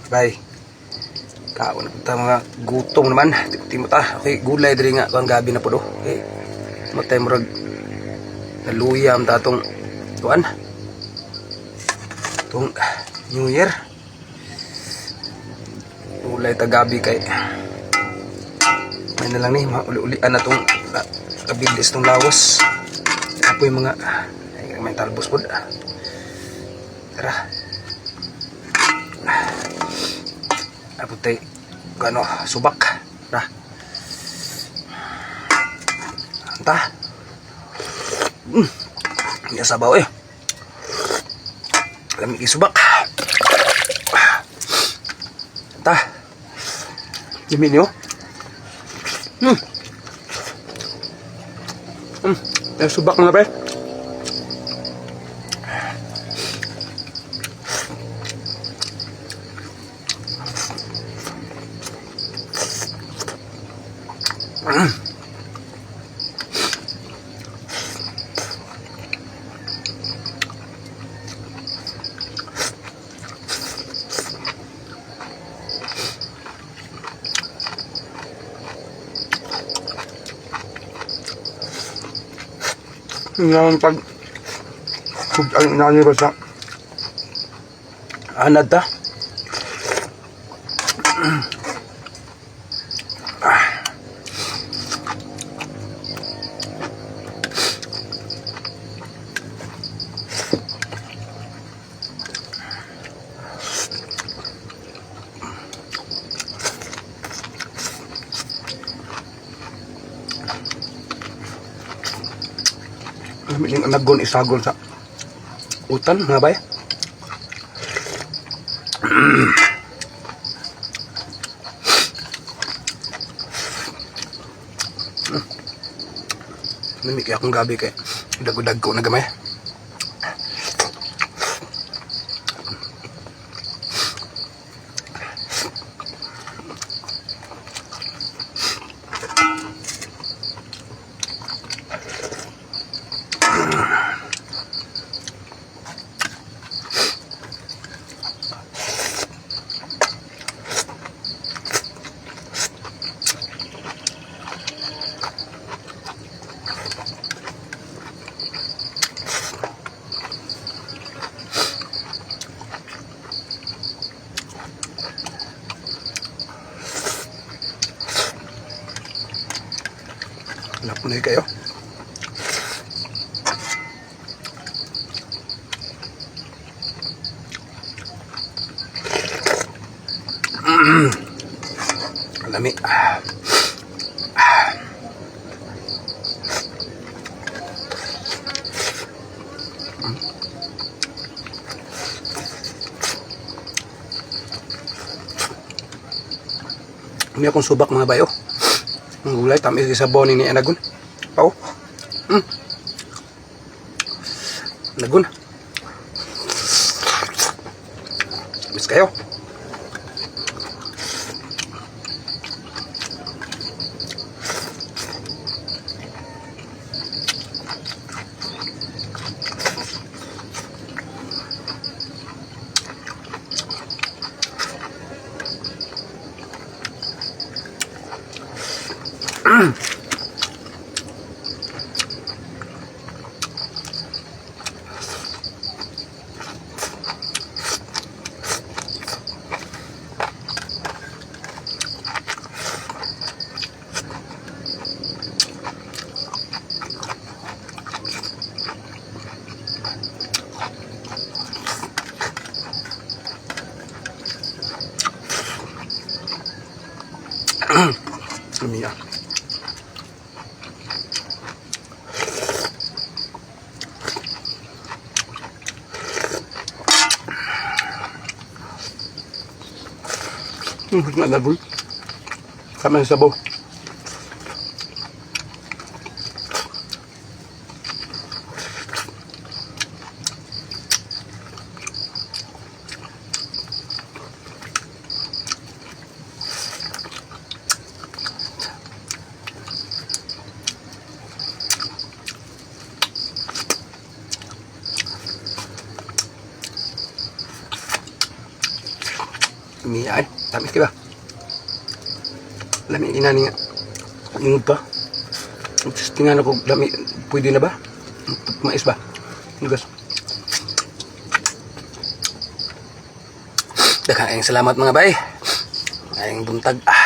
Bye. Kaon na punta, mga gutom naman. Timo ta. Okay, gulay diri nga kuang gabi na po do. Okay. Matay murag naluya ang tatong kuan. Tong New Year. Gulay ta gabi kay may na lang ni mauli-ulian na tong kabilis tong lawas. Apoy mga ay may talbos pod. Tara. Aputay gano subak. Tara. Anta. Ya sabaw eh. Lami subak. Anta. Lami niyo. Eh, subak na pre. Ngayon pag kung ang inani ba sa Anad ta. Lami ning anagon isagol sa utan, mga bay. Lami kaya akong gabi kay dag-dag ko na gamay. Napunay kayo. Lami. May akong subak, mga bayo. Ang gulay, tamis sa boni ni Anagon. Pao. Anagon. Tamis kayo. Lami ah. Nga anagon. Kami sa sabaw. Miya ay. Tamis di ba? Lami inani nga. Ingod pa. Tingnan ako, lami, pwede na ba? Mais ba? Nugas. Daghang salamat, mga bay. Ayong buntag. Ah.